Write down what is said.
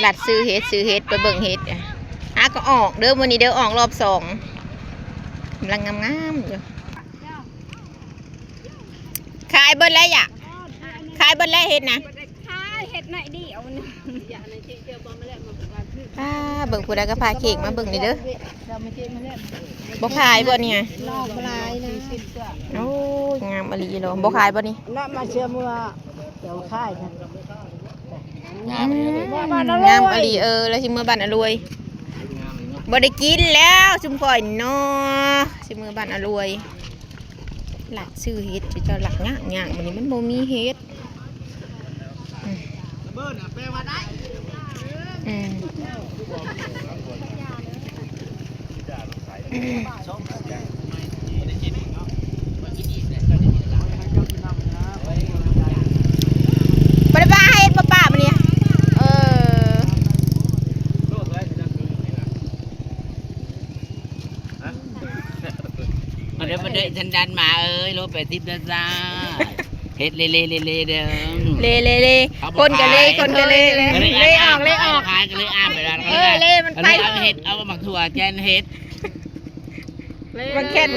ຕັດຊື້ເຫັດ ຊື້ເຫັດ ໄປເບິ່ງເຫັດ ຫາກໍອອກເດີ ມື້ນີ້ເດີ ອອກລອບສອງ ກຳລັງງາມໆຢູ່. ຂາຍເບິດແລ້ວຫຍັງ? ຂາຍເບິດແລ້ວເຫັດນະ? ຂາຍເຫັດໜ້ອຍດຽວນະ. ອ່າ ເບິ່ງ ຜູ້ໃດກໍພາເຄ້ກມາເບິ່ງນີ້ເດີ ບໍ່ຂາຍບໍ່ນີ້? ໂອ້ຍ ງາມອີ່ຫຼີເນາະ ບໍ່ຂາຍບໍ່ນີ້? ນຳມາເຊື່ອເມືອ ເຈົ້າຂາຍນະ. ອືມ ງາມອີ່ຫຼີ ເອີ ລາວຊິເມືອບ້ານອາລວຍ ບໍ່ໄດ້ກິນແລ້ວຊຸມຂ້ອຍນີ້ເນາະ ຊິເມືອບ້ານອາລວຍ. ລັກຊື້ເຫັດ ເຈົ້າລັກຍາກຍາກ ມື້ນີ້ມັນບໍ່ມີເຫັດ. ອືມ ອືມ ບໍ່ໄດ້ປາເຫັດບໍ່ປາມື້ນີ້ ເອີ. ມາເດີ ມາເດີ ສັນດານໝາເອີຍ ໂລແປດສິບເດີຈ້າ ເຫັດເລເລເລເລເດີ ເລເລເລ ເຂົາບໍ່ຂາຍ ຄົນກໍເລ ຄົນກໍເລ ເອີ ເລອອກ ເລອອກ ຂາຍກໍເລີຍອ້າມໄປແລ້ວ ເອີ ເລມັນໄປ ເອົາເຫັດ ເອົາໝາກຖົ່ວແຈນເຫັດ ເລ ມັນແຄ່ນ